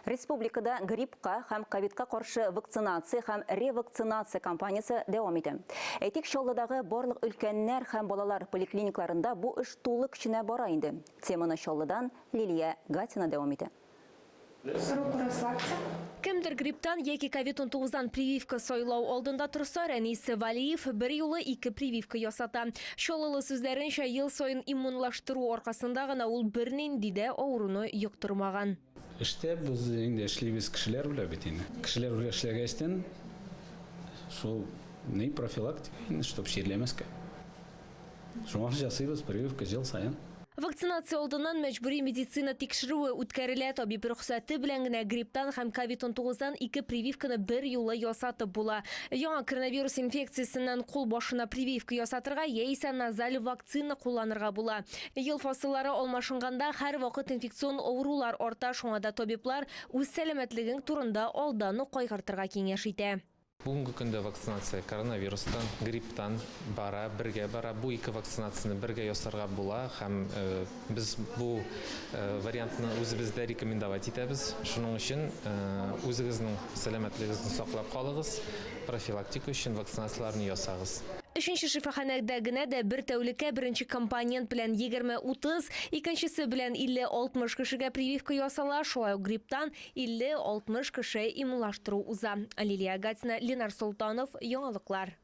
Республикада гриппка һәм ковидка каршы вакцинация һәм ревакцинация кампаниясе дәвам итә. Әйтик, Чаллыдагы барлык өлкәннәр һәм балалар поликлиникларында бу эш тулы көченә бара инде. Теманы Чаллыдан Лилия Гатина дәвам итә. Руку расслабьте. Кемдер грипптан яки ковид-унтугыздан прививка сайлау алдында торса, Рәнис Вәлиев берьюлы ике прививка ясата. Чаллылы сүзләренчә, ел саен иммунлаштыру аркасында гына ул бернинди дә авыруны йоктырмаган. Эштә без инде эшлибез кешеләр белән бит инде. Кешеләр белән эшләгәчтен шул ни профилактика инде, чтоб чирләмәскә. Шуңа ясыйбыз прививка ел саен. Вакцинация алдыннан мәҗбүри медицина тикшерүе үткәрелә. Табиб рөхсәте белән генә грипптан һәм ковид-унтугыздан ике прививканы берьюлы ясатып була. Яңа коронавирус инфекциясеннән кул башына прививка ясатырга яисә назаль вакцина кулланырга була. Ел фасыллары алмашынганда һәрвакыт инфекцион авырулар арта, шуңа да табиблар үз сәламәтлегең турында алдан ук кайгыртырга киңәш итә. Бүгенге көндә вакцинация коронавирустан, грипптан бара, бергә бара. Бу ике вакцинацияне бергә ясарга була һәм без бу вариантны үзебездә рекомендовать итәбез. Шуның өчен үзегезнең сәламәтлегегезне саклап калыгыз, профилактика өчен вакцинацияләрне ясагыз. Өченче шифаханәдә генә дә бер тәүлеккә беренче компонент белән 20-30, икенчесе белән 50-60 кешегә прививка ясала, шулай ук грипптан 50-60 кеше иммунлаштыру уза. Лилия Гатина, Ленар Солтанов, Яңалыклар.